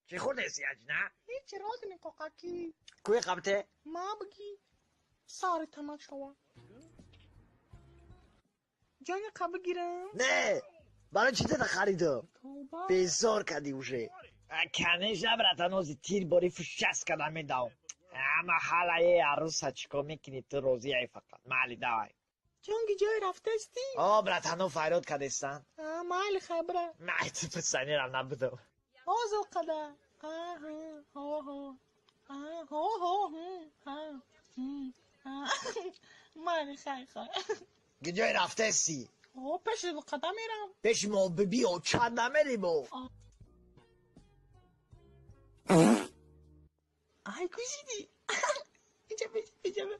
Чӣ хӯрдеси, аҷна? Ҳеҷ, розини қоқакӣ. Кӯи қабте? Ма бигӣ, сари тамак шава. Ҷони қа бигирам? Не, барои чӣ тата харидам? Тавба. Безор кардӣ уже. Конечно, братан, ози тир бори фушаст када медавм. Ама ҳалае арӯса чикор мекунӣ, ту розиай фақат. Майли, давай. Ҷонги, ҷой рафтасти? О, братано файрод кардестан. А, майли, хай, бира. Май, ту писанирам набудам. Озил қада. Аҳа, ҳо, а, ҳо, ҳо, ҳм, ҳа, ҳм, ҳа. Майли, хай, хай. Ҷой рафтеси? О, пеши қада мерам. Пеши мо биби очад намери бо. Ай, кушиди. Иҷа бе, иҷа бе.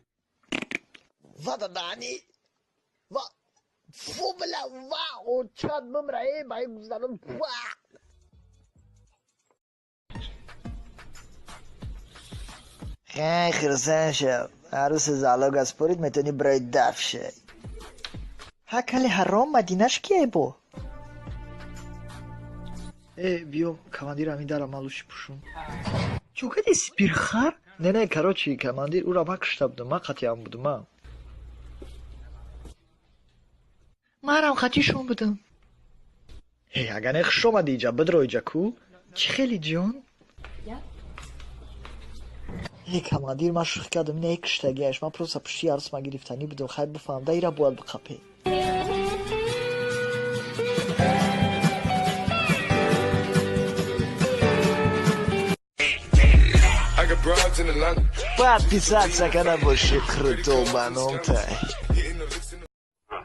Ва дадани. Ва фу, бля, ва очад бимра, э, бай гузарам. Ва. Хай, хирсан шав. Арӯси залог аспорид, метавонӣ барои даф шай. Ҳа, кали ҳаром, мадинаш кияй бо? Э, биё, командир, ҳамин дара ман лучше пӯшум. Чӯ кади, спирхар? Не, не, короче, командир, ӯра ман кушта будам, ман қатъиам будам, ман. Манам қатишон будам. Э, агар не, хуш омадӣ иҷа, бидро иҷа ку? Чӣ хели, ҷон? Э, командир, ман шӯхӣ кардам, не куштагиаш, ман просто пушти арӯсма гирифтанӣ будам, хай бифаҳм, да ира бояд биқапе. I got broads in Atlanta. Подписаться кана боши круто ба номтай. Hitting the licks in the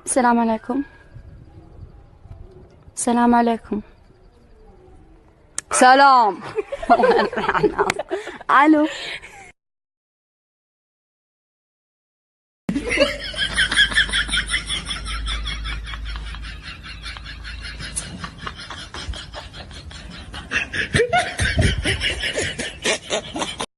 السلام عليكم، السلام عليكم، سلام. الو.